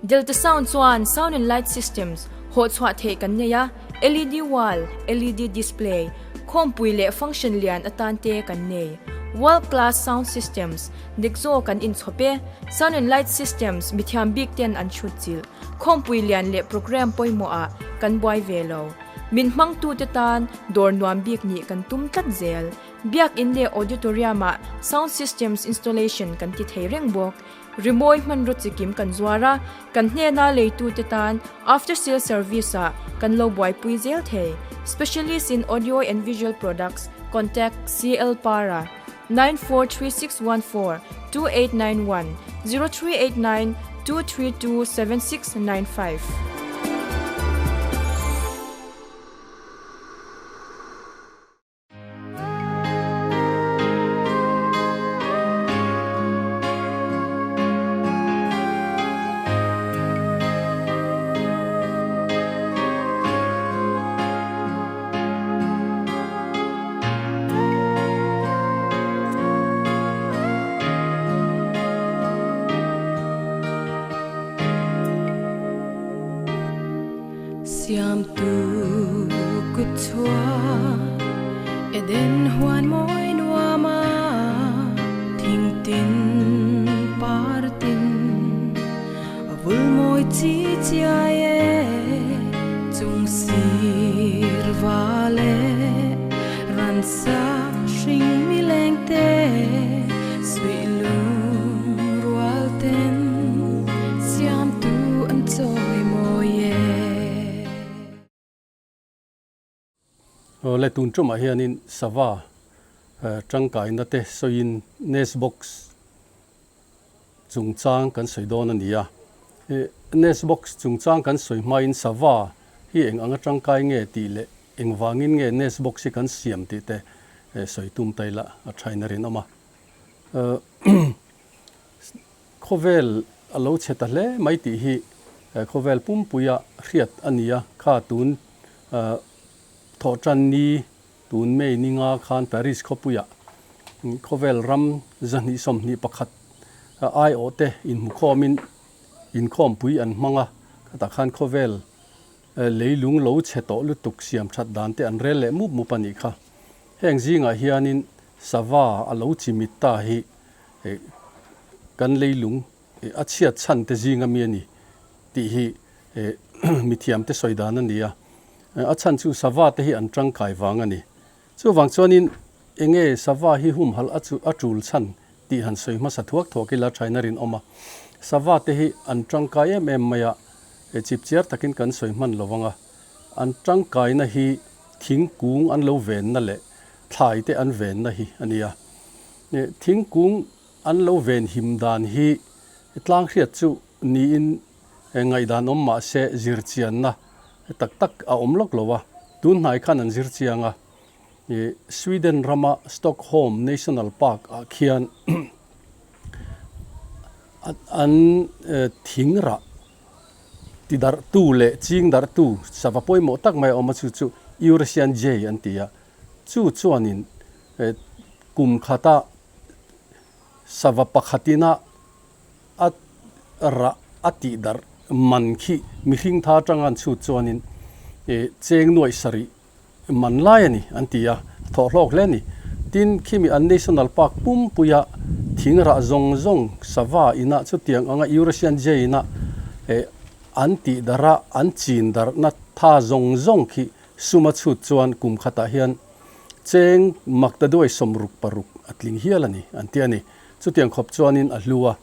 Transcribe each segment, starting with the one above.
Delta Sound chuan Sound and Light Systems hawh chhuah theih kan nei a, LED wall, LED display, khawmpui leh function lian atan te kan nei. World class sound systems dik zawk kan inchhawp e. Sound and Light Systems mithiam bik ten an chhut chilh. Khawmpui lian leh programme pawimawh ah kan buai ve lo. Min hmangtute tan dawr nuam bik nih kan tum tlat zel. Biakin leh auditorium ah sound systems installation kan ti thei reng bawk. Rimawi hmanraw chikim kan zuar a, kan hnena leitute tan after sale service ah kan lo buaipui zel thei. Specialist in audio and visual products, contact CL Para, 943614 2891 0389 232 7695. Siamtu kut chhuah Eden huan mawi nuama thing tin par tin a vul mawi chi chiai e chung sir va leh ransa hring mi leng te suih lung rual ten siamtu an chawi mawi e. Le tun tumah hianin sava tangkaina te sawiin nest box chungchang kan sawi dawn a ni a. Nest box chungchang kan sawi hmain sava hi eng anga tangkai nge tih leh engvangin nge nest box hi kan siam tih te sawi tum ta ila a thain a rinawm a. Khawvel a lo chhe ta hle mai tih hi khawvel pumpuia hriat a ni a, kha tun thawhtan ni tun May ni nga khan Paris khawpuia khawvel ram 221 aiawhte inhmukhawmin inkhawmpui an hmang a, khatah khan khawvel leilung lo chhe tawh lutuk siam that dan te an rel leh mup mup a nih kha. Heng zingah hianin sava a lo chimit ta hi kan leilung a chhiat chhan te zinga mi a ni tih hi mithiam te sawi dan a ni a. A chhan chu sava te hi an tangkai vang a ni. Chuvang chuanin enge sava hi humhalh a chu a tul chhan tih han sawi hmasa thuak thuak ila thaina rinawm a. Sava te hi an tangkai em em mai a, chipchiar takin kan sawi hman lo vang a. An tangkaina hi thingkung an lo venna leh thlai te an venna hi a ni a. Thingkung an lo ven him dan hi tlang hriat chu niin ngaihdan awm mah se zirchianna tak tak a awm lawk lo a. Tun hnai khan an zir chiang a, Sweden rama Stockholm National Park ah khian an thing rah ti darhtu leh ching darhtu sava pawimawh tak mai a awm a, chu chu Eurasian Jay an ti a. Chu chuanin kum khata sava pakhatina a rah a tih darh man khi mihring tha atanga an chhut chuanin cheng nuaih sarih man lai a ni an ti a, thawh hlawk hle a ni. Tin, khimi an National Park pumpuia thing rah zawng zawng sava inah chutiang anga Eurasian Jay ina an tih darh a, an chin darhna tha zawng zawng khi suma chhut chuan kum khatah hian cheng maktaduai 66 a tling hial a ni an ti a ni. Chutiang khawp chuanin a hlu a.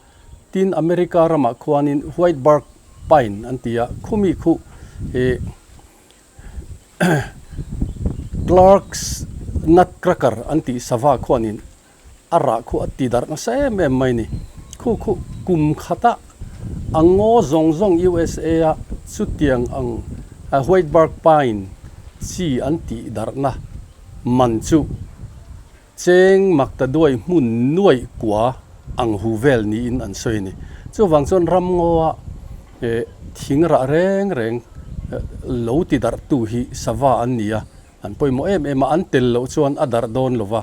Tin, America ramah khuanin White Bark Pine an ti a, khumi khu ih Clark's Nutcracker an tih sava khuanin a rah khu a ti darh nasa em em mai ni. Khu khu kum khata a ngaw zawng zawng USA a chutiang ang White Bark Pine chi an tih darhna man chu Cheng makta duai hmun nuaih kua ang hu vel niin an sawi a ni. Chuvang chuan ramngawa thing rah reng reng lo ti darh tu hi sava an ni a, an pawimawh em em a, an tel loh chuan a darh dawn lo va,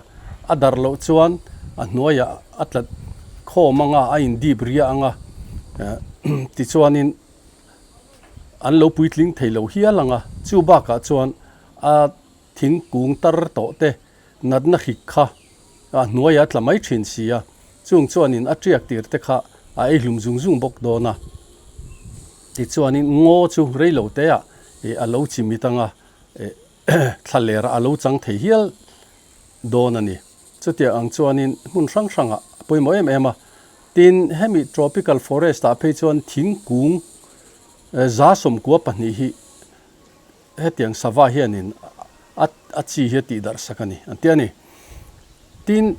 a darh loh chuan a hnuaiah a tlat khawm anga, a indip ria anga, tichuanin. an lo puitling thei lo hial ang a, chu bakah chuan a thingkung tar tawh te natna hrik kha a hnuaiah a tla mai thin si a, chung chuanin a tiak tir te kha a ei hlum zung zung bawk dawn a. Tichuanin ngaw chu reilo teah a lo chimit ang a, thla lerah a lo chang thei hial dawn a ni. Chutiang ang chuanin hmun hrang hrangah a pawimawh em em a. Tin, hemi tropical forest ah phei chuan thingkung 192 hi hetiang sava hianin a a chi hi a tih darh sak a ni an ti a ni. Tin,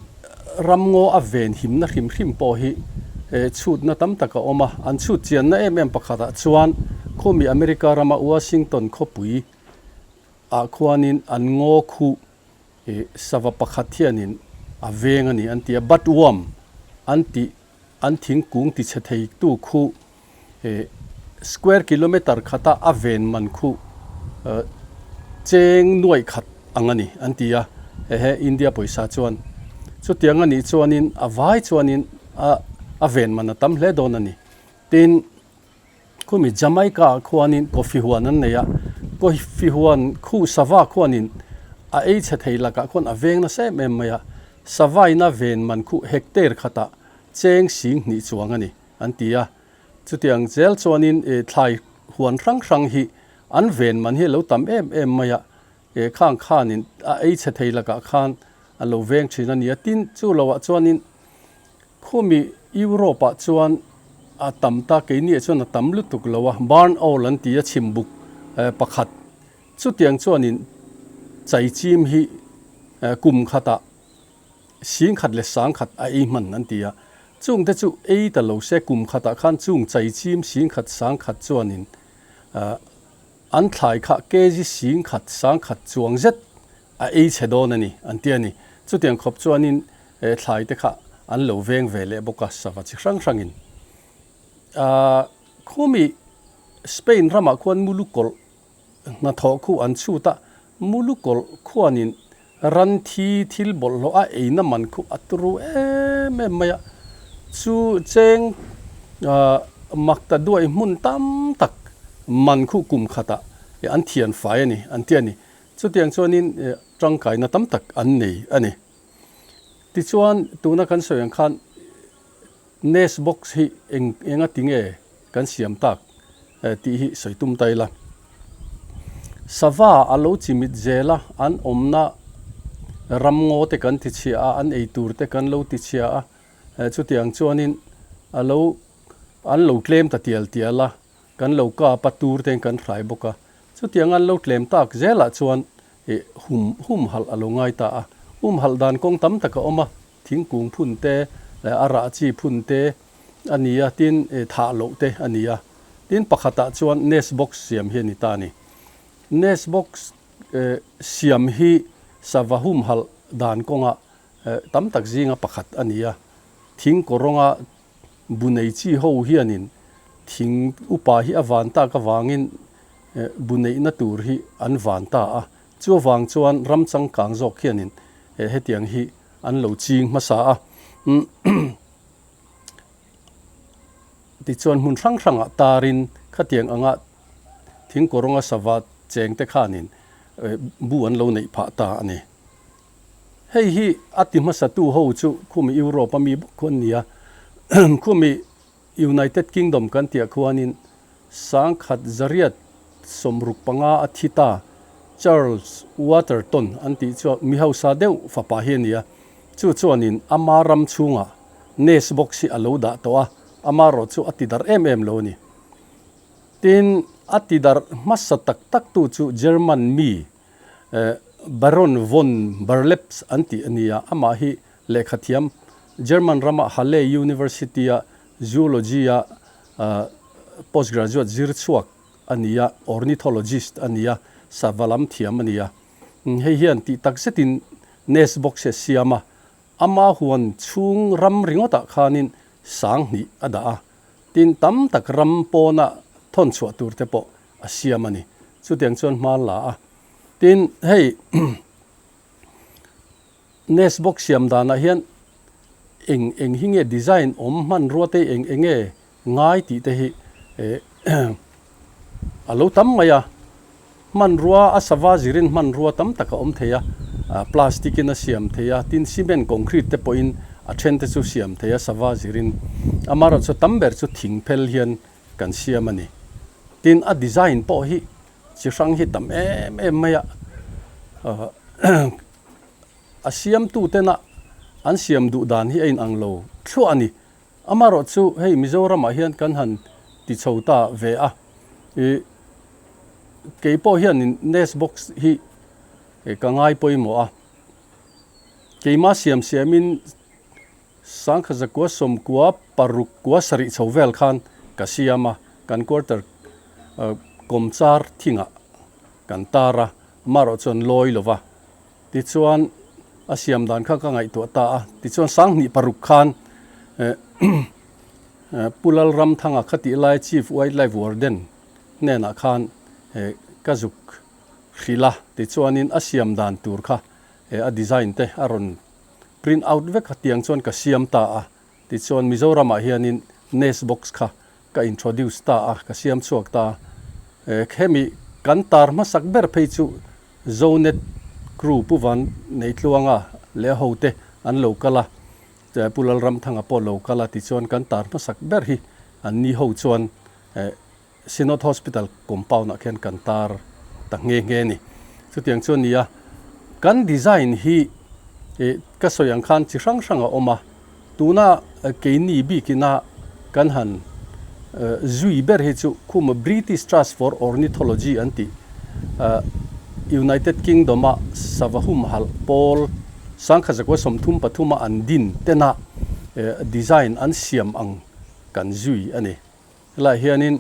ramngaw a ven himna hrim hrim pawh hi chhutna tam tak a awm a. An chhut chianna em em pakhatah chuan khumi America rama Washington khawpui ah khuanin an ngaw khuh Ih sava pakhat hianin a veng a ni an ti a, Batworm an tih an thingkung tichhe thei tu khu ih square kilometer khata a ven man khu cheng nuaih khat ang a ni an ti a, hehe India pawisa chuan chutiang a nih chuanin a vai chuanin a a ven man a tam hle dawn a ni. Tin. Khumi Jamaica ah khuanin coffee huan an nei a, coffee huan khu sava khuanin a ei chhe thei lakah khuan a veng nasa em em mai a, sava ina ven man khu hectare khatah cheng sing hnih chuang a ni an ti a. Chutiang zel chuanin thlai huan hrang hrang hi an ven man hi a lo tam em em mai a, khang khanin a ei chhe thei lakah khan a lo veng thin a ni a, tin chu loah chuanin Khumi Europe ah chuan a tam ta, keini ah chuan a tam lutuk lo a, barn owl an ti a chhim buk pakhat. Chutiang chuanin chaichim hi kum khatah singkhat leh sangkhat a ei hman an ti a, chungte chu ei ta lo se kum khatah khan chung chaichim singkhat sangkhat chuanin an thlai kha kg singkhat sangkhat chuang zet a ei chhe dawn a ni an ti a ni. Chutiang khawp chuanin he thlai te kha an lo veng ve leh bawk a, sava chi hrang hrangin. Ahh khumi Spain ramah khuan mulukawlh hnathawh khu an chhut a, mulukawlh khuanin ran thi thil bawlhhlawh a eina man khu a turu em em mai a, chu cheng ahh makta duai hmun tam tak man khu kum khatah an thian fai a ni an ti a ni. Chutiang chuanin tangkaina tam tak an nei a ni. Tichuan tuna kan sawi ang khan nest box hi eng enga ti nge kan siam tak tih hi sawi tum ta ila. Sava a lo chimit zel a, an awmna ramngaw te kan ti chhia a, an ei tur te kan lo ti chhia a, chutiang chuanin a lo an lo tlem ta tial tial a, kan lo kap a, tur te kan hrai bawk a. Chutiang an lo tlem tak zelah chuan Ih hum hum halh a lo ngai ta a. Hum halh dan kawng tam tak a awm a, thingkung phun te, a rah chi phun te a ni a, tin thah loh te a ni a. Tin pakhatah chuan nest box siam hi a ni ta a ni. Nest box siam hi sava hum halh dan kawngah tam tak zinga pakhat a ni a. Thing kawrawnga Bu nei chi ho hianin thing upa hi a van tak avangin bu neihna tur hi an van ta a, chuvang chuan ram changkang zawk hianin hetiang hi an lo ching hmasa a. Tichuan hmun hrang hrangah tarin khatiang anga thing kawrawnga sava chengte khanin bu an lo neih phah ta a ni. Hei hi a ti hmasatu ho chu khumi Europe a mi bawk khu an ni a, khumi United Kingdom kan tih ah khuanin sangkhat zariat 65 a thi ta Charles Waterton an tih chu mi hausa deuh fapa hi a ni a, chu chuanin ama ram chhungah nest box hi a lo dah tawh a, ama erawh chu a ti darh em em lo a ni. Tin, a ti darh hmasa tak tak tu chu German mi Baron von Berlepsch an tih a ni a, amah hi lehkhathiam German rama Halle University-a Zoology-a postgraduate zir chhuak a ni a, ornithologist a ni a, sava lam thiam a ni a. Hei hian tih tak zetin nest box hi a siam a, ama huan chhung ram ringawtah khanin 2000 a dah a, tin tam tak ram pawna thawn chhuah tur te pawh a siam a ni. Chutiang chuan hma la a. Tin, hei nest box siam danah hian eng eng hi nge design awm hmanrua te eng eng nge ngai tih te hi eh a lo tam mai a, hmanrua a sava zirin hmanrua tam tak a awm thei a, plastic in a siam thei a, tin cement concrete te pawhin a then te chu siam thei a sava zirin, amaherawhchu tam ber chu thing phel hian kan siam a ni. Tin a design pawh hi chi hrang hi tam em em mai a, a siamtu tena an siam duh dan hi a inang lo thluah a ni. Amaherawh chu hei Mizoramah hian kan han ti chho ta ve a, ih kei pawh hianin nest box hi ka ngai pawimawh a, keimah siam siamin sangkhat zakua sawmkua paruk kua sarih chho vel khan ka siam a, kan quarter kawmchar thingah kan tar a, amaherawh chuan lawi lo va. Tichuan, a siam dan kha ka ngaihtuah ta a. Tichuan, Sanghnih paruk khan Pu Lalramthanga kha tih lai Chief Wildlife Warden hnenah khan ka zuk hrilh a. Tichuanin a siam dan tur kha a design te a rawn print out vek a, tiang chuan ka siam ta a. Tichuan, Mizoramah hianin nest box kha ka introduce ta a, ka siam chhuak ta a. Hemi kan tar hmasak ber phei chu Zonet crew Pu Van Neitluanga leh a hote an lo kal a, Pu Lalramthanga pawh lo kal a, tichuan kan tar hmasak ber hi an ni ho chuan Synod Hospital compound ah khian kan tar ta nghe nghe a ni. Chutiang chu a ni a, kan design hi ka sawi ang khan chi hrang hrang a awm a, Tuna keini bikina kan han zui ber hi chu khuma British Trust for Ornithology an tih United Kingdom-a sava humhalh pawl sangkhat zakua 33 a an din tena design an siam ang kan zui a ni. Helaiah hianin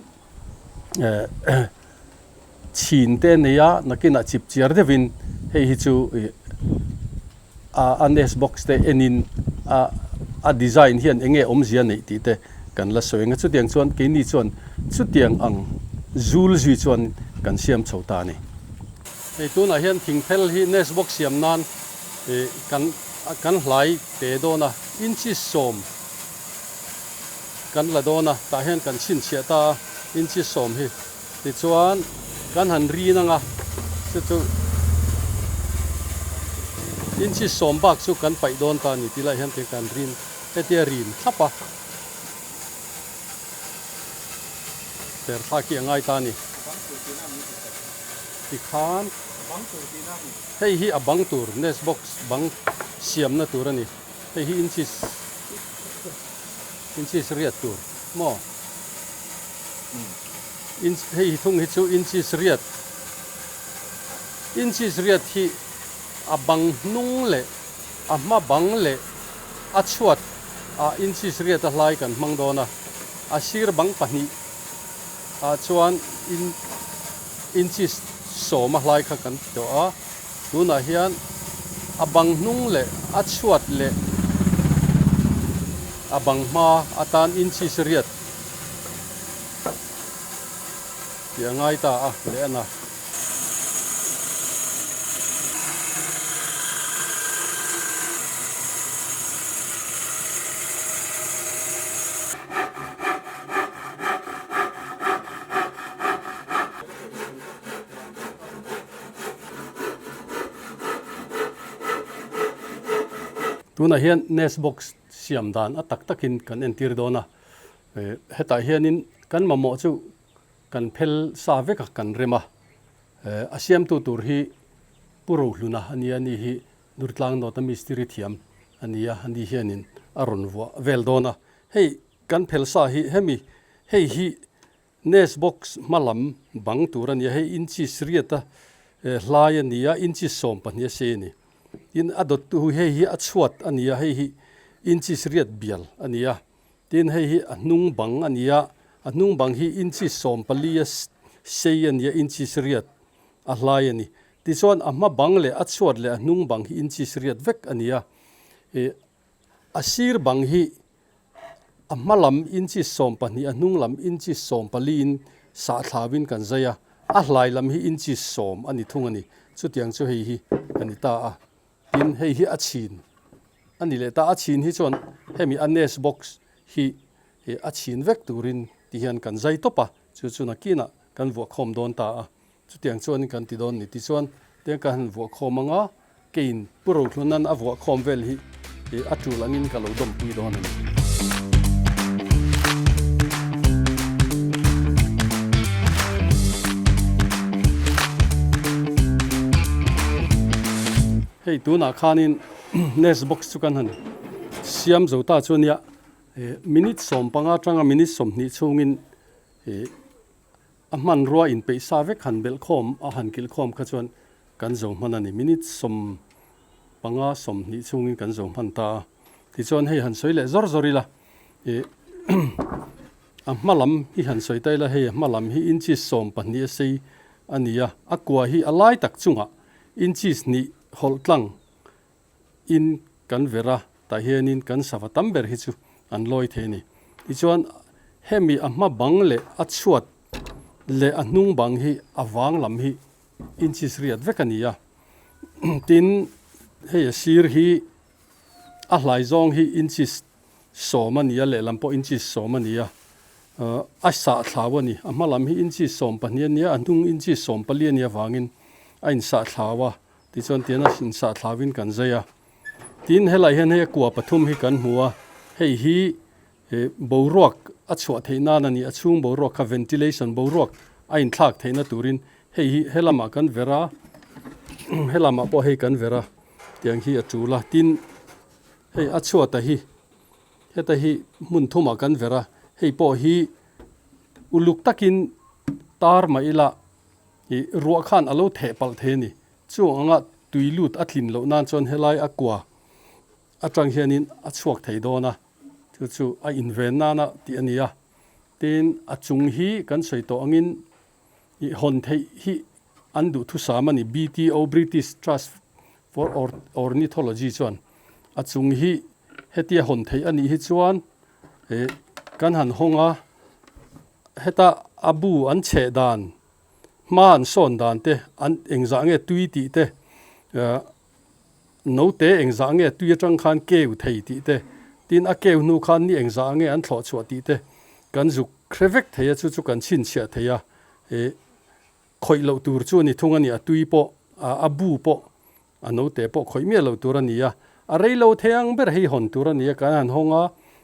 chhin te a nei a, nakinah chip chiar deuhin hei hi chu a nest box te enin a a design hian eng nge awmzia neih tih te kan la sawi ang a, chutiang chuan keini chuan chutiang ang zul zui chuan kan siam chho ta a ni. Hei tunah hian thingphel hi nest box siam nan ih kan kan hlai te dawn a, inches sawm kan la dawn a, tah hian kan chhinchhiah ta a, inches sawm hi. Tichuan, kan han rin ang a, chu chu inchi sawm bak chu kan paih dawn ta a ni tih lai hian tiang kan rin hetia rin thlap a, ter thlak hi a ngai ta a ni. Tikhan hei hi a bang tur nest box bang siamna tur a ni, hei hi inchi inches riat tur maw? Inch hei hi thung hi chu inches riat inches riat hi a bang hnung leh a hma bang leh a chhuat ah inches riat a hlai kan hmang dawn a a sir bang pahnih ah chuan in inches sawm a hlai kha kan ti tawh a tunah hian a bang hnung leh a chhuat leh a bang hma atan inches riat Tih a ngai ta a leh a na. Tunah hian nest box siam dan a tak takin kan entir dawn a. Hetah hianin kan mamawh chu kan phel sa vek a kan rem a, a siamtu tur hi Pu Rohluna a nia, ani hi Durtlang Nawta mistiri thiam a nia, ani hianin a rawn vuah vel dawn a. Hei kan phel sa hi hemi hei hi nest box hma lam bang tur a nia, hei inches riat a hlai a nia, inches 12 a sei a ni. Tin a dawttu hi hei hi a chhuat a nia, hei hi inches riat bial a nia. Tin, hei hi a hnung bang a ni a, a hnung bang hi inches 14 a sei a ni a, inches riat a hlai a ni. Tichuan, a hma bang leh a chhuat leh a hnung bang hi inches riat vek a ni a. Ih, a sir bang hi a hma lam inches 12, a hnung lam inches 14 in sahthlauin kan zai a, a hlai lam hi inches 10 a ni thung a ni. Chutiang chu hei hi a ni ta a. Tin, hei hi a chhin a ni leh ta. A chhin hi chuan hemi a nest box hi a chhin vek turin ti hian kan zai tawp a, chu chu nakinah. kan vuah khawm dawn ta a. Chutiang chuanin kan ti dawn ni. Tichuan, tiang ka han vuah khawm anga keiin Pu Rohluna'n a vuah khawm vel hi a tul angin ka lo dawmpui dawn a ni. Hei tunah khanin nest box chu kan han siam zo ta chu ania minute 15 atanga minute 20 chhungin A hmanrua inpeih sa vek han belh khawm a han kilh khawm kha chuan kan zo hman a ni. Minute 15 20 chhungin kan zo hman ta a. Tichuan hei han sawi leh zawr zawr ila ih a hma lam hi han sawi ta ila hei a hma lam hi inches 12 a sei a ni a, a kua hi a lai tak chungah inches hnih hawlh tlang in kan ver a, tah hianin kan sava tam ber hi chu an lawi thei a ni. Tichuan hemi a hma bang leh a chhuat leh a hnung bang hi a vang lam hi inches riat vek a ni a. Tin, hei a sir hi a hlai zawng hi inches 10 a ni a, lehlam pawh inches 10 a ni a, a sah thlau a ni. A hma lam hi inches 12 a ni a, a hnung inches 14 a nih avangin a insah thlau a. Tichuan tian a insah thlauin kan zai a. Tin, helai hian hei a kua pathum hi kan hmu a, hei hi boruak a chhuah theih nan a ni, a chhung boruak kha ventilation boruak a inthlak theihna turin hei hi helamah kan ver a, helamah pawh hei kan ver a, tiang hi a tul a. Tin, hei a chhuata hi heta hi hmun thumah kan ver a, hei pawh hi uluk takin tar mah ila Ih, ruah khan a lo theh palh thei a ni. Chung anga tui lut a tlin loh nan chuan helai a kua atang hianin a chhuak thei dawn a, chu chu a inven nana tih a ni a. Tin, a chung hi kan sawi tawh angin ih hawn theih hi an duhthusam a ni. BTO, British Trust for Ornithology chuan a chung hi hetia hawn theih a nih hi chuan ih kan han hawng a. Heta a bu an chheh dan, hma an sawn dan te, an engzah nge tui tih te, note engzah nge tui atang khan keu thei tih te, tin a keu hnu khan ni engzah nge an thlawh chhuah tih te kan zuk hre vek thei a, chu chu kan chhinchhiah thei a, ih khawih loh tur chu a ni thung a ni, a tui pawh, a bu pawh A note pawh khawih miah lo tur a ni a, a rei lo thei ang ber hei hawn tur a ni a, kan han hawng a,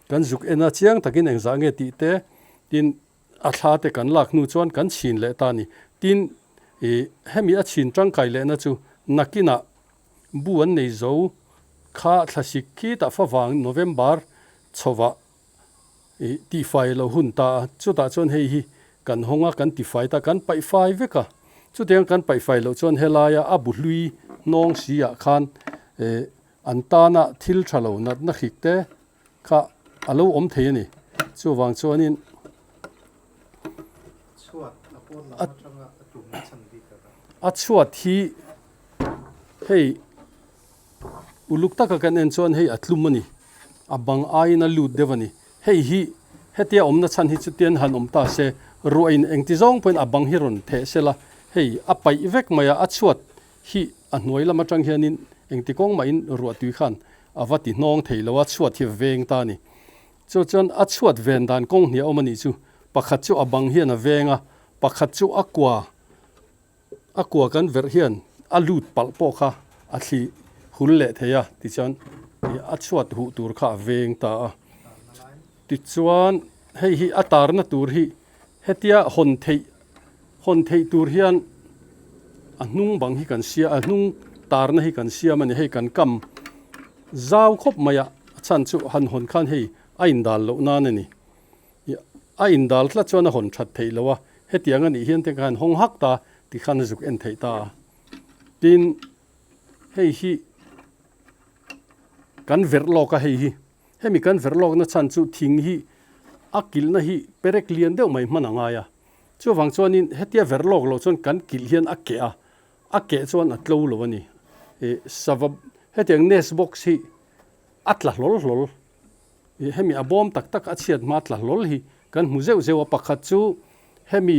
kan zuk en a, chiang takin engzah nge tih te, tin a thla te kan lak hnu chuan kan chhin leh ta a ni. Tin, ih hemi a chhin tangkai lehna chu nakinah bu an nei zo kha thlasik khi tah favang November chhovah ih tihfai lo hun ta a, chutah chuan hei hi kan hawng a, kan tifai ta, kan paih fai vek a, chutiang kan paih fai loh chuan helaia a bu hlui hnawng si ah khan eh an tana thil tha lo natna hrik te kha a lo awm thei a ni, chuvang chuanin a chhuat hi hei. Uluk taka kan en chuan hei a tlum a ni, a bang aiin a lut deuh a ni. Hei hi hetia awmna chhan hi chutian han awm ta se, ruahin engti zawng pawhin a bang hi rawn theh se la, hei a paih vek mai a, a chhuat hi a hnuai lam atang hianin engti kawng mahin ruahtui khan a va ti hnawng thei lo a, chhuat hi a veng ta a ni. Chu chuan a chhuat ven dan kawng hnih a awm a nih chu, pakhat chu a bang hian a veng a, pakhat chu a kua A kua kan verh hian a lut palh pawh kha a thli hul leh thei a, tichuan a chhuat huh tur kha a veng ta a. Tichuan hei hi a tarna tur hi hetia hawn theih hawn theih tur hian a hnung bang hi kan sia a hnung tarna hi kan siam a ni. Hei kan kam zau khawp mai a, a chhan chu han hawn khan hei a indal loh nan a ni. A indal tlat chuan a hawn that theih lo a, hetiang a nih hian te khan hawng hak ta ti khan a zuk en theih ta a. Tin, hei hi kan verh lawk a hei hi, hemi kan verh lawkna chhan chu thing hi a kilhna hi perek lian deuh mai hman a ngai a. Chuvang chuanin hetia verh lawk loh chuan kan kilh hian a keh a, a keh chuan a tlo lo a ni. Ih sava hetiang nest box hi a tla hlawl hlawl. Ih hemi a bawm tak tak a chhiat hma tla hlawl hi kan hmu zeuh zeuh a, pakhat chu hemi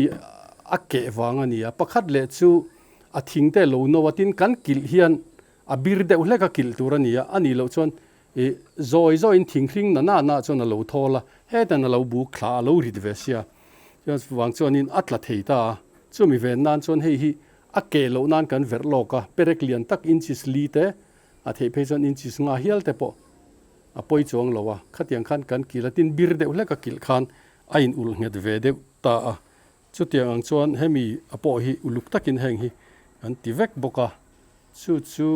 a keh vang a ni a, pakhat leh chu a thing te lo no a, tin kan kilh hian a bir deuh hlek a kilh tur a ni a, a nih loh chuan ih zawi zawiin thing hring na na na chuan a lo thawl a, hetan a lo buk thla a lo rit ve sia. Chuvang chuanin a tla thei ta a, chumi ven nan chuan hei hi a keh loh nan kan verh lawk a, perek lian tak inches li te, a theih phei chuan inches nga hial te pawh a pawi chuang lo a, khatiang khan kan kilh a, tin bir deuh hlek a kilh khan a in ulh nghet ve deuh ta a, chutiang ang chuan hemi a pawh hi uluk takin heng hi kan ti vek bawk a, chu chu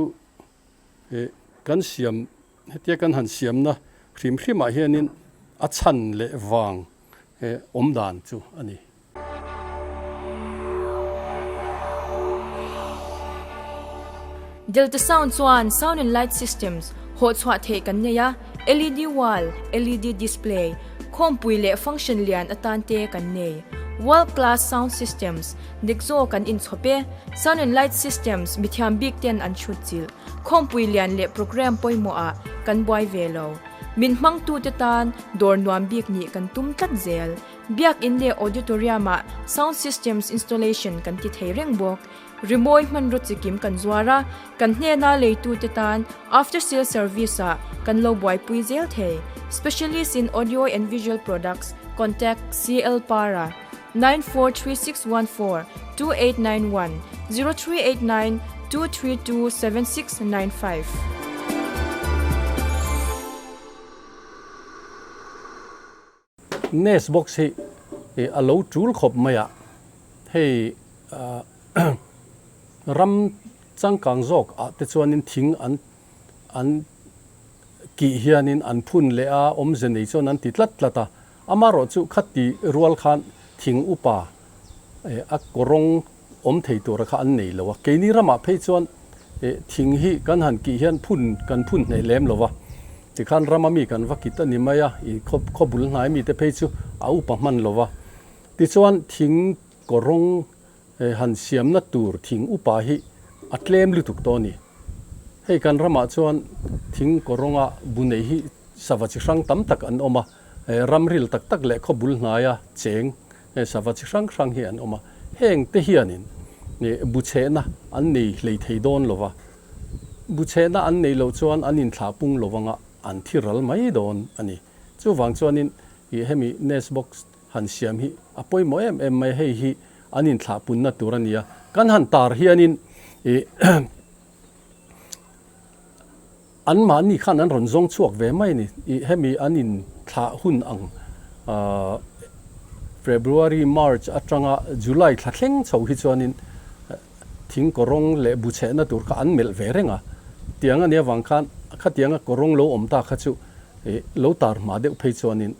eh kan siam hetia kan han siamna hrim hrimah hianin a chhan leh vang He awm dan chu a ni. Delta Sound chuan Sound and Light Systems hawh chhuah theih kan nei a, LED wall, LED display, khawmpui leh function lian atan te kan nei. World class sound systems dik zawk kan inchhawp e. Sound and Light Systems mithiam bik ten an chhut chilh. Khawmpui lian leh programme pawimawhah kan buai ve lo. Min hmangtute tan dawr nuam bik nih kan tum tlat zel. Biakin leh auditorium-ah sound systems installation kan ti thei reng bawk. Rimawi hmanraw chikim kan zuar a, kan hnena leitute tan after sale service-ah kan lo buaipui zel thei. Specialist in audio and visual products, contact CL Para, 943614 2891 0389 232 7695. Nest box hi a lo tul khawp mai a, hei ram changkang zawk ah te chuanin thing an an kih hianin an phun leh a, awmze nei chuan an ti tlat tlat a, Amaherawh chu khati rual khan thing upa a kawrawng awm thei tura kha an nei lo a. Keini ramah phei chuan thing hi kan han kih hian phun kan phun hneh lem lo va. Tikhan rama mi kan va kit a ni mai a, i khaw bul hnai mite phei chu a upa hman lo va. Tichuan thing kawrawng han siamna tur thing upa hi a tlem lutuk tawh a ni. Hei kan ramah chuan thing kawrawnga bu nei hi sava chi hrang tam tak an awm a. Ramril tak tak leh khaw bul hnaia cheng sava chi hrang hrang hi an awm a, heng te hianin bu chhehna an nei hlei thei dawn lo va, bu chhehna an nei loh chuan an inthlah pung lo anga an thi ral mai dawn a ni. Chuvang chuanin hemi nest box han siam hi a pawimawh em em mai, hei hi an inthlah punna tur a ni a, kan han tar hianin An mahni khan an rawn zawng chhuak ve mai a ni. Ih hemi an in thlah hun ang ahh February, March atanga July thla thleng chho hi chuanin thing kawrawng leh bu chhehna tur kha an melh ve reng a. Tiang a nih avang khan khatianga kawrawng lo awm ta kha chu ih lo tar hma deuh phei chuanin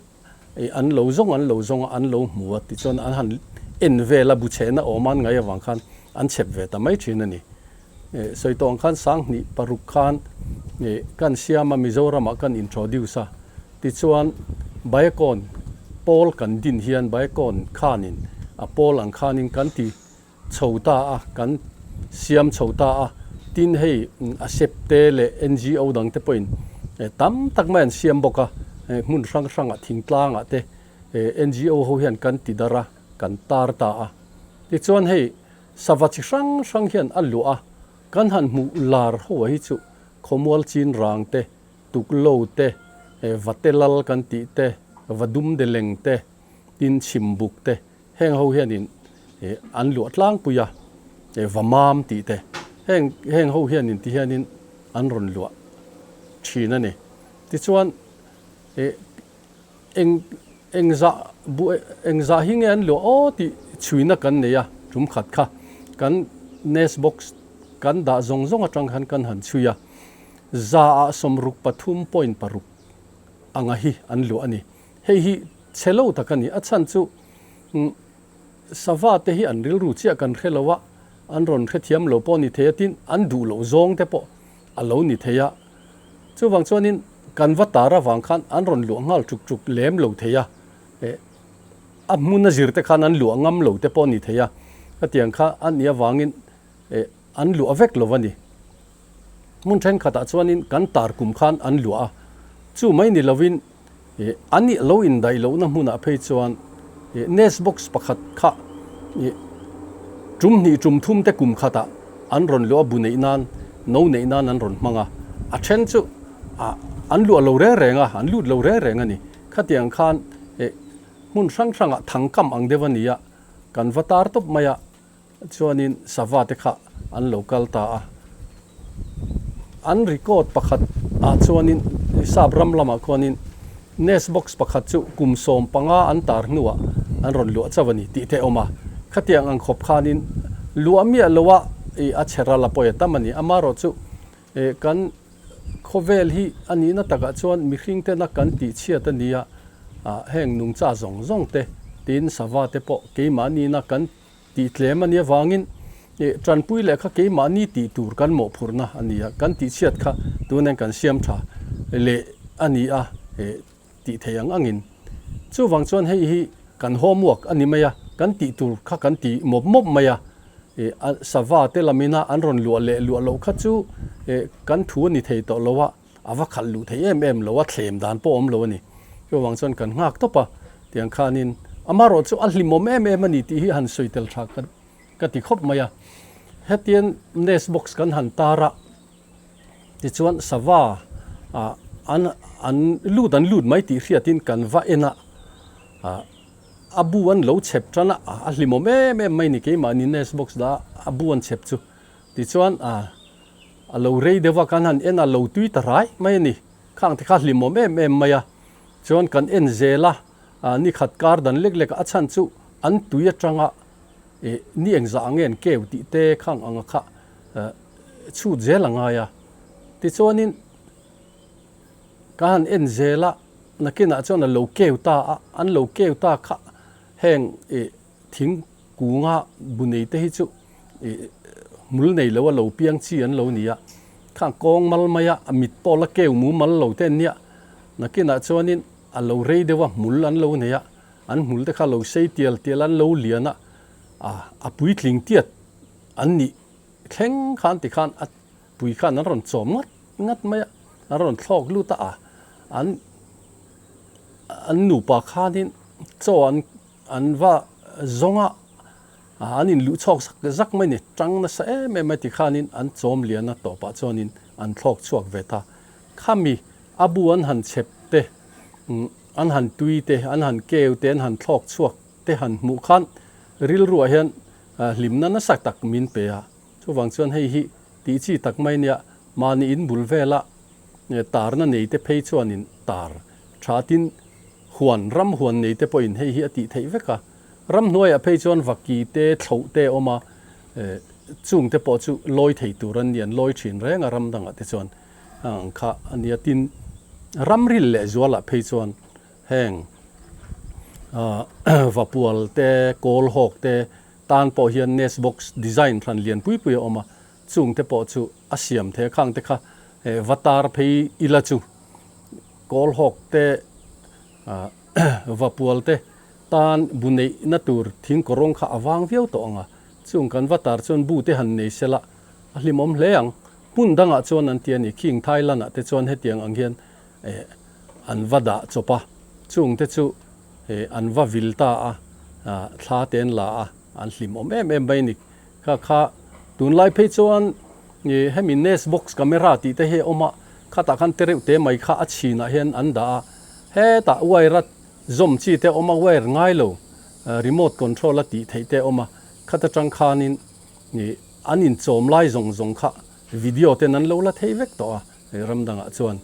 ih an lo zawng an lo zawng a an lo hmu a tichuan an han en vel a bu chhehna awm an ngaih avang khan an chhep ve ta mai thin a ni. Sawi tawh ang khan 2006 khan kan siam a Mizoramah kan introduce a, tichuan Biacon pawl kan din hian Biacon khanin a pawl ang khanin kan ti chho ta a, kan siam chho ta a, tin hei a sep te leh NGO dang te pawhin tam tak mai an siam bawk a, hmun hrang hrangah thingtlangah te NGO ho hian kan ti darh a, kan tar ta a, tichuan hei Sava chi hrang hrang hian a luah a, kan han hmuh lar ho hi chu khawmual chin rang te, tuklo te, vate lal kan tih te, va dum de leng te, tin chhim buk te, heng ho hianin an luah tlangpui a, va mam tih te, heng heng ho hianin ti hianin an rawn luah thin a ni. Tichuan Eng eng zah bu eng zah hi nge an luah aw tih chhuina kan nei a, tum khat kha kan nest box kan dah zawng zawng atang khan kan han chhui a, za ah 63.6 anga hi an luah a ni. Hei hi chhe lo tak a ni, a chhan chu sava te hi an rilru chiah kan hre lo a, an rawn hrethiam lo pawh a ni thei a, tin an duh loh zawng te pawh a lo ni thei a, chuvang chuanin kan va tar avang khan an rawn luah nghal tuk tuk lem lo thei a, eh a hmun a zir te khan an luah ngam lo te pawh a ni thei a, hetiang kha a nih avangin eh an luah vek lo a ni. Hmun thenkhatah chuanin kan tar kum khan an luah a, chu mai ni lovin eh an ih lo indaih lohna hmunah phei chuan eh nest box pakhat kha eh tum hnih tum thum te kum khatah an rawn luah a, bu neih nan no neih nan an rawn hmang a, a then chu ah an luah lo reng reng a, an lut lo reng reng a ni. Khatiang khan eh. Hmun hrang hrangah thangkam ang deuh a ni a, kan va tar tawp mai a, chuanin sava te kha an lo kal ta a. An record pakhat ah chuanin sap ram lamah khuanin nest box pakhat chu kum 15 an tar hnuah an rawn luah chauh a ni tih te a awm a. Khatiang ang khawp khanin luah miah loa ih a chhe ral a pawi a tam a ni. Amaherawhchu kan khawvel hi a nihna takah chuan mihring tena kan tihchhiat a ni a, heng nungcha zawng zawng te tin sava te pawh keimahniina kan Tih tlem a nih avangin tanpui leh kha keimahni tih tur kan mawhphurhna a ni a, kan tihchhiat kha tunen kan siam tha leh a ni a tih theih ang angin. Chuvang chuan hei hi kan homework a ni mai a, kan tih tur kha kan ti mawp mawp mai a, sava te lamina an rawn luah leh luah loh kha chu kan thu a ni thei tawh lo a, a va khalh luh theih em em lo a, thlem dan pawh awm lo a ni. Chuvang chuan kan nghak tawp a, tiang khanin amarawh chu a hlimawm em em a ni tih hi han sawi tel tha ka ka ti khawp mai a. Hetian nest box kan han tar a, tichuan sava ah an an lut an lut mai tih hriatin kan va en a, ah a bu an lo chhep tan a, a hlimawm em em mai ni keimahni nest box dah a bu an chhep chu. Tichuan ah A lo rei deuh a, kan han en a, lo tui ta rai mai a ni. Khang te kha hlimawm em em mai a. Chuan kan en zel a, ni khat kar dan lek lek a, a chhan chu an tui atanga ih ni engzah ang nge an keu tih te khang anga kha chhut zel a ngai a. Tichuanin ka han en zel a, nakinah chuan a lo keu ta a, an lo keu ta kha heng ih thing Kunga bu nei te hi chu ih hmul nei lo a lo piang chi an lo ni a, khang kawng mal mai a, a mit pawh la keu mu mal lo te an nia, nakinah chuanin a lo rei deuh a hmul an lo nei a, an hmul te kha lo sei tial tial an lo lian a, a puitling tiat an nih thleng khan tikhan a pui khan an rawn chawm ngat ngat mai a, an rawn thlawk lut a, an an nupa khanin chaw an. An va zawng a, an in luh chhawk zak zak mai ni, tang nasa em em mai tikhanin an chawm lian a tawpah chuanin an thlawk chhuak ve ta. Khami a bu an han chhep te, an han tui te, an han keu te, an han thlawk chhuak te han hmuh khan rilruah hian hlimna nasa tak min pe a. Chuvang chuan hei hi tih chi tak mai nia, mahni in bul vela tarna nei te phei chuanin tar tha tin Huan, ram huan nei te pawhin hei hi a tih theih vek a. Ramhnuaiah phei chuan vaki te, thloh te a awm a, chung te pawh chu lawi thei tur an ni, an lawi thin reng a ram dangah te chuan ang kha a nia. Tin, ramril leh zualah phei chuan heng vapual te, kawl hawk te tan pawh hian nest box design hran lian pui pui a awm a, chung te pawh chu a siam thei a, khang te kha va tar phei ila chu. Kawlhawk te, Vapual te tan bu neihna tur thing kawrawng kha a vang viau tawh ang a, chung kan va tar chuan bu te han nei sela a hlimawm hle ang. Hmun dangah chuan an ti a ni, khing Thailand ah te chuan hetiang ang hian an va dah chawp a, chung te chu an va vil ta a, thla te an la a, an hlimawm em em mai a ni. Kha kha tunlai phei chuan hemi nest box camera tih te hi a awm a, khatah khan te reuh te mai kha a chhinah hian an dah a, hetah wire a zawm chi te a awm a, wire ngai lo remote control a tih theih te a awm a, khat atang khanin an inchawm lai zawng zawng kha video ten an lo la thei vek tawh a, ram dangah chuan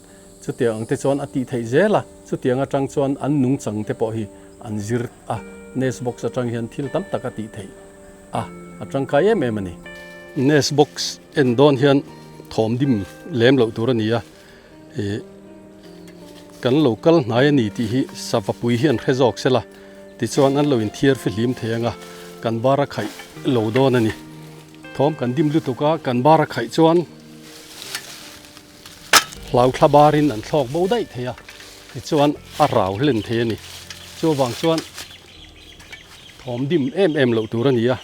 chutiang ang te chuan a tih theih zel a, chutiang atang chuan an nungchang te pawh hi an zir a, nest box atang hian thil tam tak a tih theih. A, a tangkai em em a ni. Nest box en dawn hian thawm dim lem loh tur a ni a, ih kan lo kal hnai a ni tih hi sava pui hian hre zawk se la, tichuan an lo inthiar fihlim thei ang a, kan bar a khaih lo dawn a ni. Thawm kan dim lutuk a, kan bar a khaih chuan hlau thla barin an thlawk bo daih thei a, tichuan a rau hlen thei a ni. Chuvang chuan. Thawm dim em em loh tur a ni a.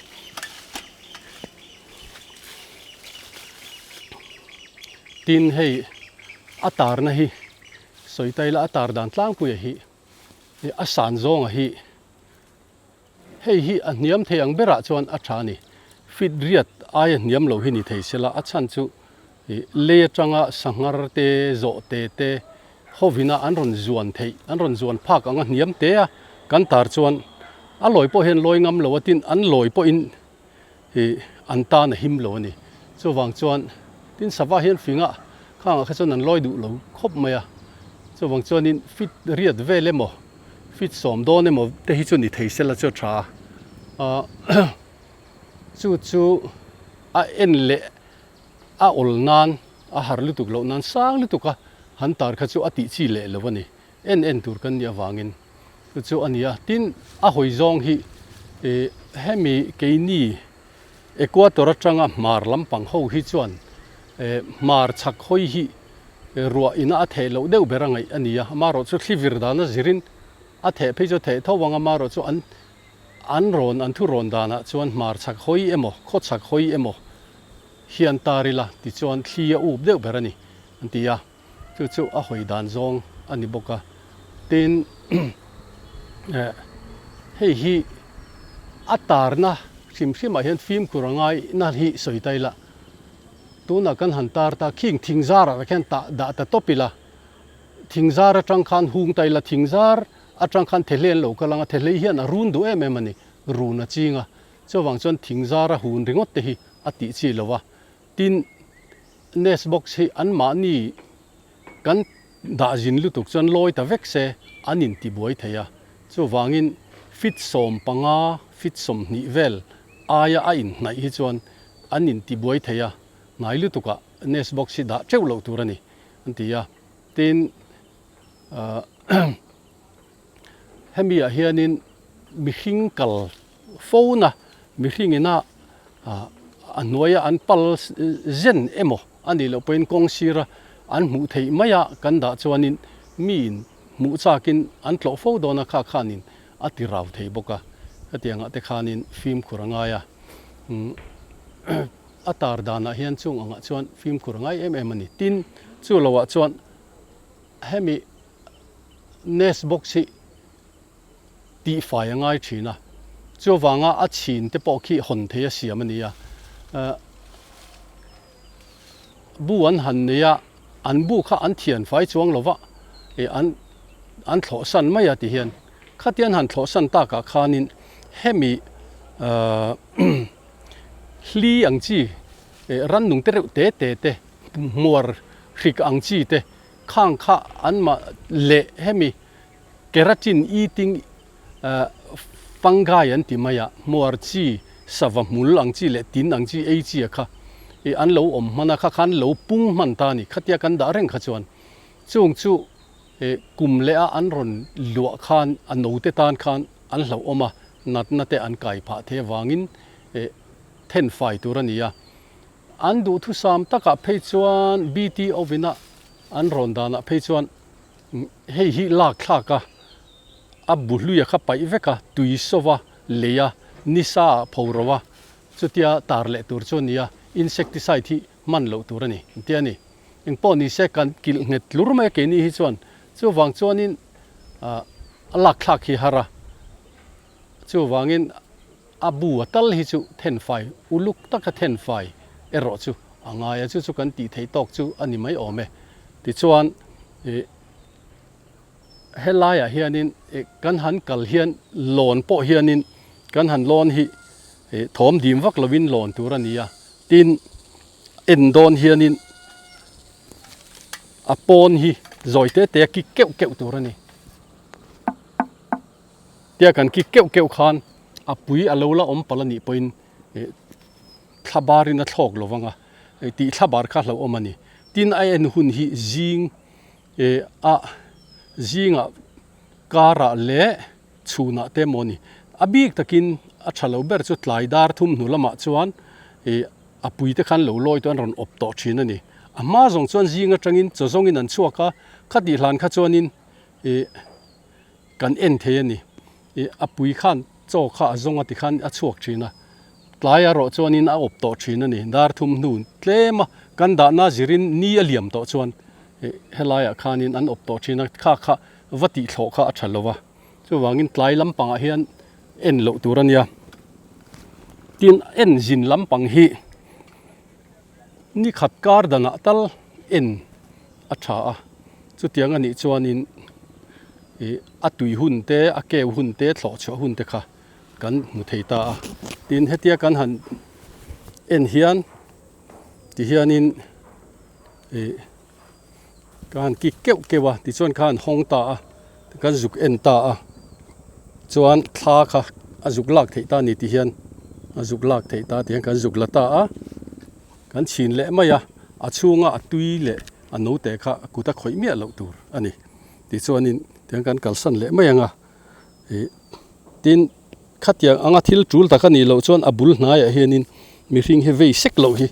Tin hei a tarna hi sawi ta ila a tar dan tlangpuia hi a san zawnga hi hei hi a hniam thei ang berah chuan a tha a ni. Fit riat aia hniam lo hi ni thei sela a chhan chu Ih lei atanga sanghar te, zawhte te hovina an rawn zuan theih, an rawn zuan phak ang a hniam te a, Kan tar chuan a lawi pawh hian lawi ngam lo a tin an lawi pawhin ih an tan a him lo a ni. Chuvang chuan tin sava hian fingah khangah kha chuan an lawi duh lo khawp mai a. Chuvang chuanin fit riat vel emaw fit sawm dawn emaw te hi chu ni thei sela chu a tha a. Chu chu a en leh a awl nan a har lutuk loh nan sang lutuk a han tar kha chu a tih chi leh lo a ni. En en tur kan nih avangin chu chu a ni a. Tin, a hawi zawng hi ih hemi keini Equator atanga hmar lampang ho hi chuan eh hmar chhak hawi hi ruah ina a theh loh deuh ber a ngaih a ni a. Amaherawhchu thli vir dana zirin a theh phei chu a theh tho ang a, amaherawhchu an an rawn an thu rawn danah chuan hmar chhak hawi emaw khaw chhak hawi emaw hian tar ila tichuan thli a up deuh ber a ni an ti a. Chu chu a hawi dan zawng a ni bawk a. Tin, eh hei hi a tarna hrim hrimah hian fimkhur a ngai na hi sawi ta ila. Tunah kan han tar ta, khing thing zarah tak hian tah dah ta tawp ila. Thing zar atang khan hung ta ila, thing zar atang khan thehlei an lo kal ang a, thehlei hian a run duh em em a ni, run a ching a. Chuvang chuan thing zara hun ringawt te hi a tih chi lo a. Tin, nest box hi anmahni kan dah zin lutuk chuan lawi ta vek se an intibuai thei a. Chuvangin fit 15, fit 20 vel aia a inhnaih hi chuan an intibuai thei a, hnai lutukah nest box hi dah teuh loh tur a ni an ti a. Tin, hemi ah hianin mihring kal phone a mihring ina a hnuaia an pal zen emaw a nih loh pawhin kawng sira an hmuh theih mai a kan dah chuanin miin hmuh chakin an tlawh fo dawn a kha khanin a ti rau thei bawk a hetiang ah te khanin fimkhur a ngai a a tar danah hian chung angah chuan fimkhur a ngai em em a ni tin chu loah chuan hemi nest box hi tihfai a ngai thin a, chuvanga a chhin te pawh khi hawn thei a siam a ni a, bu an han nei a, an bu kha an thian fai chuang lo va, ih an an thlawh san mai a ti hian khatian han thlawh san takah khanin hemi hli ang chi rannung te reuh te te te hmuar hrik ang chi te khang kha an mah leh hemi Keratin eating fungi an ti mai a, hmuar chi, sava hmul ang chi leh tin ang chi ei chi a kha i an lo awm hman a, kha khan lo pung hman ta a ni. Khatia kan dah reng kha chuan chung chu i kum leh a an rawn luah khan a note tan khan an hlauhawm a, natna te an kai phah thei avangin i then fai tur a ni a. An duhthusam takah phei chuan BT oven a an rawn danah phei chuan Hei hi lak thlak a, a bu hluia kha paih vek a, tui sova lei a, nisa ah pho ro a, chutia tar leh tur chu a ni a, insecticide hi hman loh tur a ni an ti a ni. Engpawh ni se kan kilh nghet tlur mai a keini hi chuan, chuvang chuanin a lak thlak hi har a, chuvangin a bu a tal hi chu thenfai uluk taka thenfai erawh chu a ngai a, chu chu kan tih theih tawk chu a ni mai awm e. Tichuan ih helaiah hianin ih kan han kal hian lawn pawh hianin kan han lawn hi ih thawm dim vak lovin lawn tur a ni a, tin en dawn hianin a pawn hi zawi te te a kik keuh keuh tur a ni. Tia kan kik keuh keuh khan a pui a lo la awm palh a nih pawhin ih thla barin a thlawk lo vang a, tih thla bar kha hlauhawm a ni. Tin a en hun hi zing eh a zingah karah leh chhunah te emaw a ni. A bik takin a tha lo ber chu tlai dar thum hnu lamah chuan ih a pui te khan lo lawi te an rawn awp tawh thin a ni. A hma zawng chuan zing atangin chaw zawngin an chhuak a, khatih hlan kha chuanin ih kan en thei a ni. Ih a pui khan chaw kha a zawng a ti khan a chhuak thin a, tlai erawh chuanin a awp tawh thin a ni. Dar thum hnu tlem a kan dahna zirin ni a liam tawh chuan ih helaiah khanin an awp tawh thin a, kha kha va tih thlawh kha a tha lo va. Chuvangin tlai lampangah hian en loh tur a nia. Tin en zin lampang hi ni khat kar danah tal en a tha a, chutiang a nih chuanin. ih a tui hun te a keu hun te thlawh chhuah hun te kha kan hmu thei ta a tin hetia kan han en hian ti hianin ih ka han kik keuh keuh a tichuan kha an hawng ta a kan zuk en ta a chuan thla kha a zuk lak theih ta a ni ti hian a zuk lak theih ta ti hian kan zuk la ta a kan chhin leh mai a a chhunga a tui leh a note kha kut a khawih miah loh tur a ni tichuanin tiang kan kalsan leh mai ang a ih tin khatiang anga thil tul tak a nih loh chuan a bul hnaiah hianin mihring hi vei sek loh hi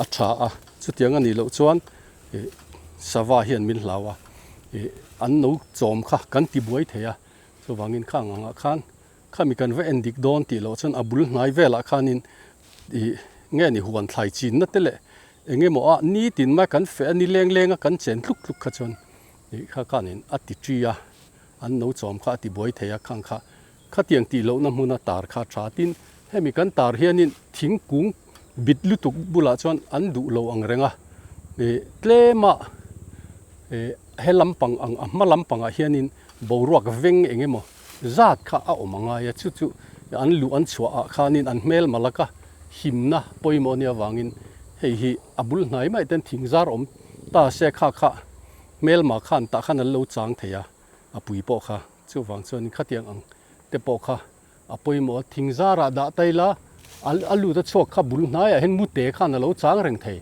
a tha a chutiang a nih loh chuan ih sava hian min hlau a ih an no chawm kha kan ti buai thei a chuvangin khang angah khan khami kan va en dik dawn tih loh chuan a bul hnai velah khanin ih nge ni huan thlai chinna te leh eng emaw a nitin mai kan feh a ni leng leng a kan chen tluk tluk kha chuan ih kha khanin a ti ṭi a an no chawm kha a ti buai thei a khang kha Khatiang tih lohna hmuna tar kha tha tin hemi kan tar hianin thingkung bit lutuk bulah chuan an duh lo ang reng a, ih tlema ih he lampang ang a hma lampangah hianin boruak veng eng emaw zat kha a awm a ngai a, chu chu an luh an chhuah ah khanin an hmel malak a himna pawimawh nia vangin hei hi a bul hnai mai ten thing zar awm ta se kha kha hmelma khan tah khan an lo chang thei a, a pui pawh kha. Chuvang chuan khatiang ang te pawh kha a pawimawh a, thing zarah dah ta ila a lut a chhuak kha bul hnaiah hian mute khan a lo chang reng thei.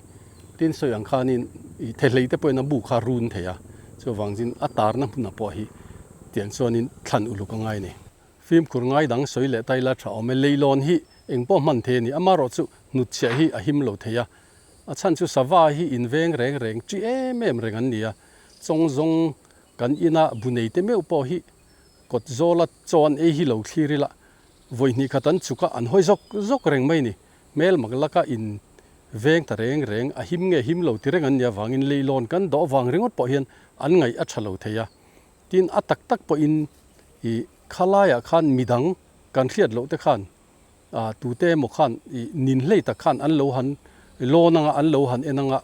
Tin sawi ang khanin ih thehlei te pawhin a bu kha a run thei a, chuvang chuan a tarna hmunah pawh hi tiang chuanin thlan uluk a ngai a ni. Fimkhur ngai dang sawi leh ta ila tha awm e, leilawn hi eng pawh hman thei a ni, amaherawhchu hnutchhiah hi a him lo thei a, a chhan chu sava hi inveng reng reng chi em em reng an ni a, chawng zawng Kan ina bu nei te meuh pawh hi kawt zawla chaw an ei hi lo thlir ila, vawi hnih khat an chuk a, an hawi zawk zawk reng mai ni. Hmel mak laka in veng ta reng reng, a him nge him lo ti reng an nih avangin leilawn kan dawh vang ringawt pawh hian an ngaih a tha lo thei a. Tin, a tak tak pawhin i khalaiah khan midang kan hriat loh te khan Ah tute emaw khan ih nin hlei tak khan an lo han lawn anga an lo han en anga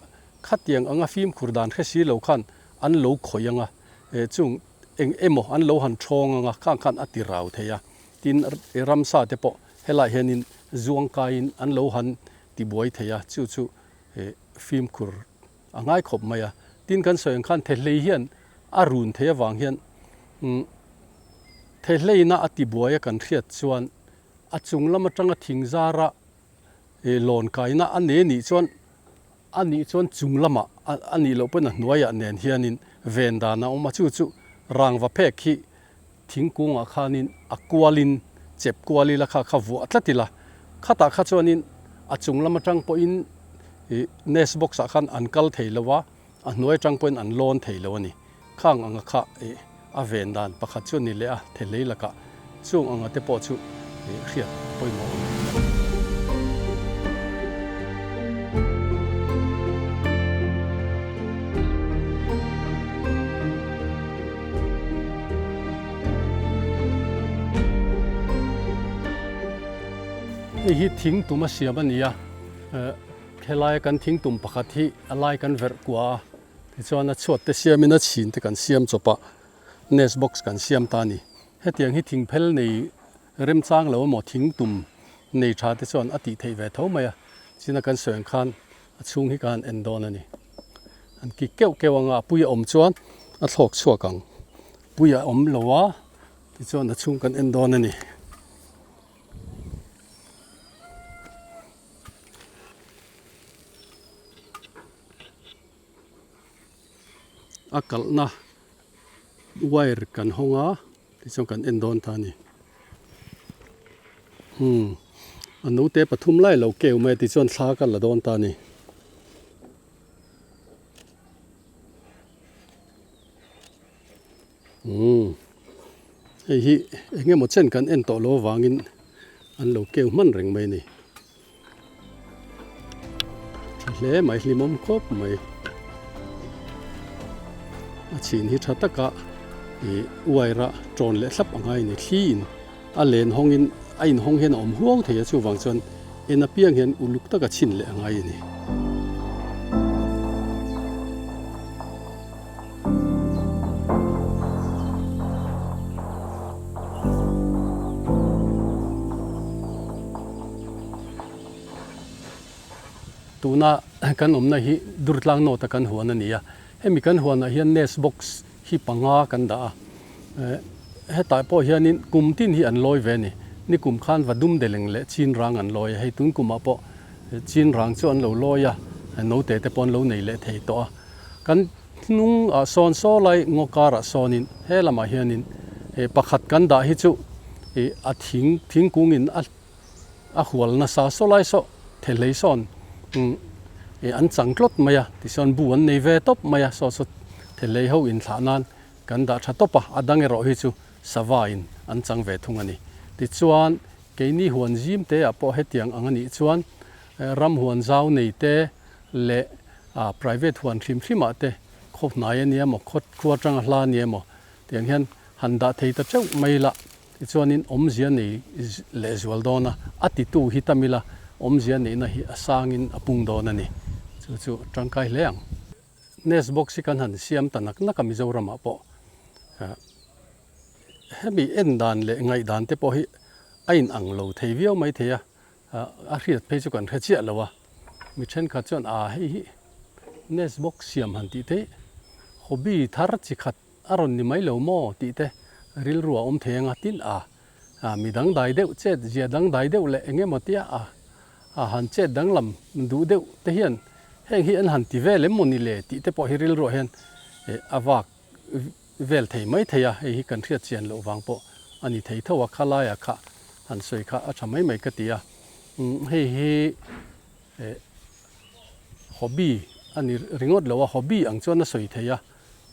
khatiang anga fimkhur dan hre si lo khan an lo khawih anga eh chung eng emaw an lo han thawng anga khang khan a ti rau thei a tin ramsa te pawh helai hianin zuang kaiin an lo han ti buai thei a chu chu eh fimkhur a ngai khawp mai a tin kan sawi ang khan thehlei hian a run thei avang hian umm thehleina a ti buai a kan hriat chuan A chung lam atanga thing zara ih lawn kaina a nei anih chuan a nih chuan chung lamah a nih loh pawhin a hnuaiah nen hianin ven dan a awm a, chu chu rangva phek hi thingkungah khanin a kualin chep kual ila kha kha vuah tlat ila khatah kha chuanin a chung lam atang pawhin ih nest box ah khan an kal thei lo a, a hnuai atang pawhin an lawn thei lo a ni. Khang anga kha ih a ven dan pakhat chu a ni leh a, thelei lakah chung anga te pawh chu ih hriat a pawimawh awm e. Hei hi thing tum a siam a ni a, helaia kan thing tum pakhat hi a lai kan verh kua a. Tichuan a chhuat te siamin a chhin te kan siam chawp a, nest box kan siam ta a ni. Hetiang hi thingphel nei remchang lo emaw thing tum nei tha te chuan a tih theih ve tho mai a, china kan sawi ang khan a chhung hi ka han en dawn a ni. An kik keuh keuh anga a pui a awm chuan a thlawk chhuak ang, pui a awm lo a tichuan a chhung kan en dawn a ni. A kalhna wire kan hawng a tichuan kan en dawn ta a ni umm a naute pathum lai lo keu mai a tichuan thla ka la dawn ta a ni. Umm hei hi eng emaw chen kan en tawh lo avangin an lo keu hman reng mai a ni. Tha hle mai hlimawm khawp mai. A chhin hi tha taka ih wire a tawn leh thlap ang a ni thliin a len hawngin a inhawng hian a awm huau thei a chuvang chuan en apiang hian uluk taka chhin leh a ngai a ni. Tuna kan awmna hi Durtlang North a kan huan a ni a, hemi kan huanah hian nest box hi panga kan dah a, hetah pawh hianin kum tin hi an lawi ve a ni. Nikum khan va dum deleng leh chin rang an lawi a, hei tun kumah pawh chin rang chu an lo lawi a, note te pawh an lo nei leh thei tawh a. Kan hnung ah sawn saw lai ngaw karah sawnin he lamah hianin pakhat kan dah hi chu a thing thingkungin a a hual nasa saw lai saw thehlei sawn an chang tlawt mai a tichuan bu an nei ve tawp mai a saw saw thehlei ho inthlah nan kan dah tha tawp a a dang erawh hi chu sava in an chang ve thung a ni tichuan keini huan zim te ah pawh hetiang ang a nih chuan ram huan zau nei te leh private huan hrim hrim ah te khaw hnai a nia maw khaw khua atanga hla a nia maw tiang hian han dah thei ta teuh mai la. Tichuanin awmzia nei lehzual dawn a, a titu hi tam ila awmzia neihna hi a sangin a pung dawn a ni. Chu chu tangkai hle ang. Nest box hi kan han siam ta nak nak a Mizoramah pawh hemi en dan leh ngaihdan te pawh hi a inang lo thei viau mai thei a, a hriat phei chu kan hre chiah lo a. Mi thenkhat chuan a hei hi nest box siam han tih theih hobby thar chi khat A rawn ni mai lo maw tih te rilru a awm thei anga tin a, a mi dangdai deuh chet zia dangdai deuh leh eng emaw tia a a han chet danglam duh deuh te hian heng hi an han ti vel em maw ni le tih te pawh hi rilruah hian a vak vel thei mai thei a, hei hi kan hriat chian loh vang pawh a ni thei tho a, khalaia kha han sawi kha a tha mai mai ka ti a, hei hi hobby a ni ringawt lo a, hobby ang chuan a sawi thei a.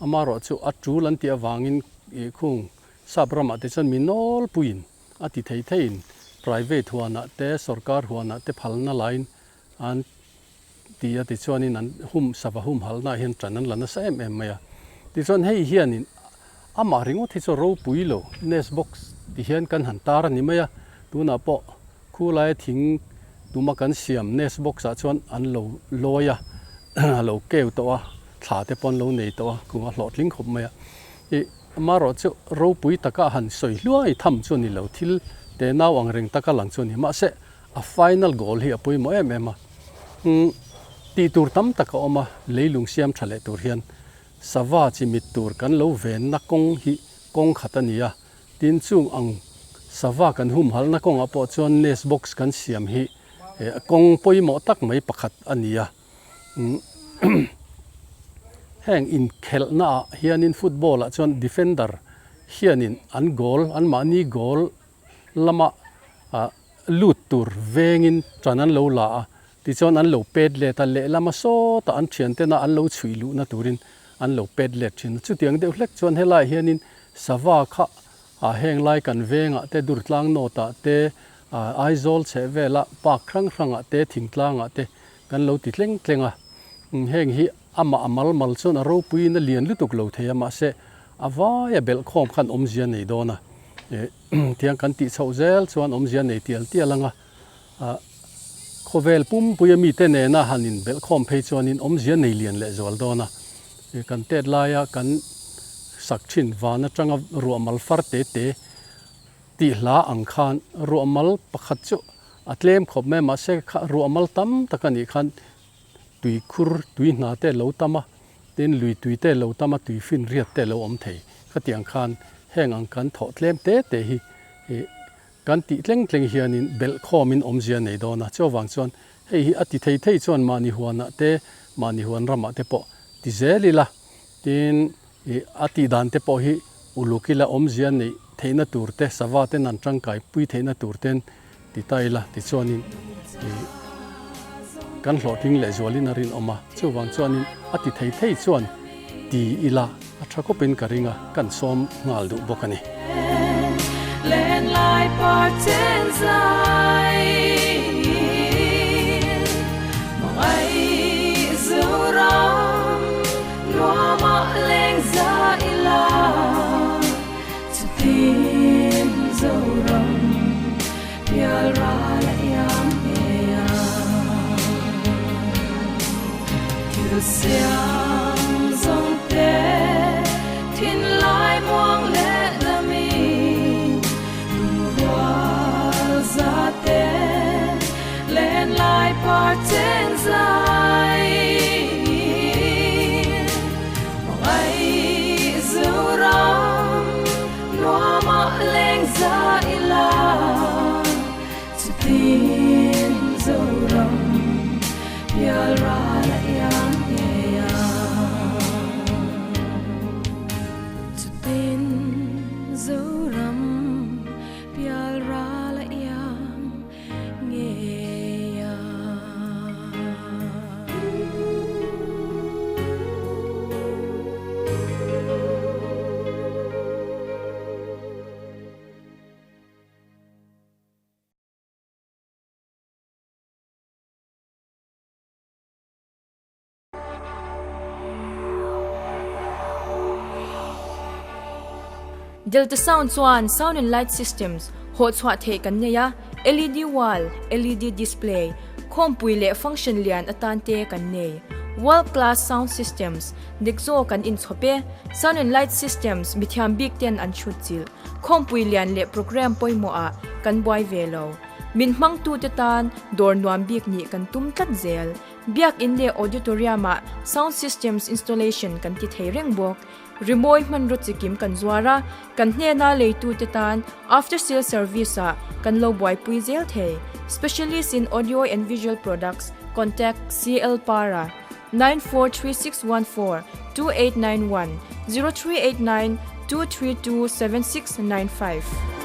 Amaherawh chu a tul an tih avangin ih khung sap ramah te chuan mi nawlpuiin a ti thei theiin private huanah te sorkar huanah te phalna lain an ti a tichuanin an hum sava humhalhnaah hian tan an la nasa em em mai a. Tichuan hei hianin amah ringawt hi chu ropui lo nest box ti hian kan han tar a ni mai a, tunah pawh Khulaia thing tuma kan siam nest box ah chuan an lo lawi a, a lo keu tawh a, thla te pawh an lo nei tawh a, kum a hlawhtling khawp mai a. Ih, amaherawh chu ropui taka han sawi hluai tham chu a ni lo, thil te nau ang reng taka lang chu a ni. Mahse, a final goal hi a pawimawh em em a. Umm, tih tur tam tak a awm a, leilung siam tha leh tur hian sava chi mit tur kan lo venna kawng hi kawng khat a ni a. Tin chung ang sava kan humhalhna kawngah pawh chuan nest box kan siam hi kawng pawimawh tak mai pakhat a ni a. Heng inkhelhna ah hianin football ah chuan defender hianin an goal anmahni goal lama lut tur vengin tan an lo la a, tichuan an lo pet let a, lehlama sawtah an thiantena an lo chhuih luhna turin an lo pet let thin a. Chutiang deuh hlek chuan helaiah hianin sava kha ah heng lai kan vengah te, Durtlang North-ah te, Aizawl chheh vela park hrang hrangah te, thingtlangah te kan lo ti tleng tleng a. Heng hi amah a mal mal chuan a ropuiin a lian lutuk lo thei a, mahse a vaia belhkhawm khan awmzia nei dawn a. Tiang kan tih chhoh zel chuan awmzia nei tial tial anga khawvel pumpuia mite nena han inbelhkhawm phei chuanin awmzia nei lian leh zual dawn a. Kan tet laia kan sak thin van atanga ruahmal far te te tih hla ang khan ruahmal pakhat chu a tlem khawp mai a, mahse ruahmal tam tak a nih khan tuikhur tui hna te lo tam a, tin lui tui te lo tam a, tui finriat te lo awm thei. Khatiang khan heng ang kan thawh tlem te te hi kan tih tleng tleng hianin belhkhawmin awmzia nei dawn a. Chuvang chuan hei hi a ti thei thei chuan mahni huanah te, mahni huan ramah te pawh ti zel ila, tin a tih dan te pawh hi uluk ila awmzia neih theihna tur te, sava ten an tangkai pui theihna tur ten ti ta ila tichuanin kan hlawhtling leh zualin a rinawm a. Chuvang chuanin a ti thei thei chuan ti ila a tha khawpin ka ring a, kan sawm nghal duh bawk a ni. zai Mangai Zoram nuama leng zai la Chutin Zoram pialral a iang ngei ang Chutin Zoram pialral a iang ngei ang. Delta Sound chuan Sound and Light Systems hawh chhuah theih kan nei a, LED wall, LED display, khawmpui leh function lian atan te kan nei. World class sound systems dik zawk kan inchhawp e. Sound and Light Systems mithiam bik ten an chhut chilh. Khawmpui lian leh programme pawimawh ah kan buai ve lo. Min hmangtute tan dawr nuam bik nih kan tum tlat zel. Biakin leh auditorium ah sound systems installation kan ti thei reng bawk. Rimawi hmanraw chikim kan zuar a, kan hnena leitute tan after sale service ah kan lo buaipui zel thei. Specialist in audio and visual products, contact CL Para, 943614 2891 0389 232 7695.